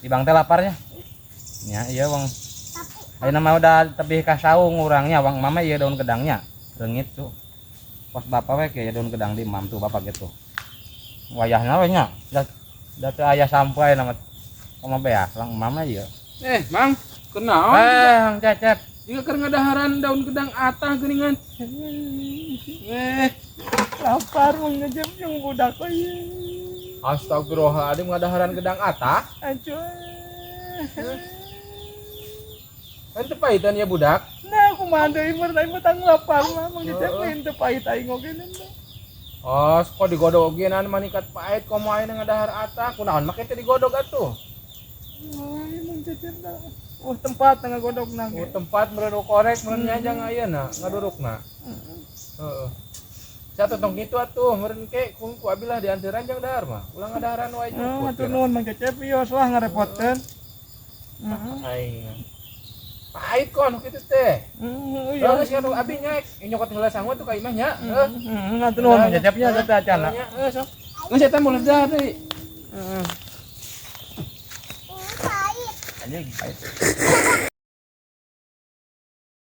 Ibang teh laparnya. Nya iya, Bang. Ayeuna mah udah tebih ka saung urangnya, Bang. Mama iya daun gedangnya. Reungit tuh. Pas bapak we kayak daun gedang di imam tuh bapak gitu. Wayahna we nya. Da teu aya sampai nama sama beas lang mama ieu. Eh, Mang, kunaon? Eh, Mang Cecep. Jiga keur ngadaharan daun gedang atah geuningan. Eh, Lapar Mang Cecep jeung budak we. Astagfirullahaladzim, ngadaharan gedang atah. Acuh. Kan teu pahitan ya budak. Nah, kumaha deui meur teh betang lapar mah Mang Cecep teu pahit aing oge. Oh, kok digodog oge nan manikat pahit, komo ayeuna ngadahar atah. Kunaon make teh digodog atuh? Oh, Mang Cecep dah. Oh, tempat ngagodog nang. Oh, tempat meureun korek meureun nyajang ayeuna ngadurukna. Heeh. Satu tong kitu atuh meureun ke ku abi lah dianteran jang dahar mah. Ulah ngadaharan wae Oh, jukut. Hatur nuhun, Mang Cecep, ieu lah ngarepotkeun. Heeh. Aing. Pahit kok anu kitu teh. Heeh, Iya, iya. geus atuh abi nya nyokot heula sangu tuh ka imah nya. Heuh. Heeh, hatur nuhun, Mang Cecep nya teh acana. Heeh, sok. Geus eta mulai dahar deui. Heeh. Ini pahit. Anjing pahit.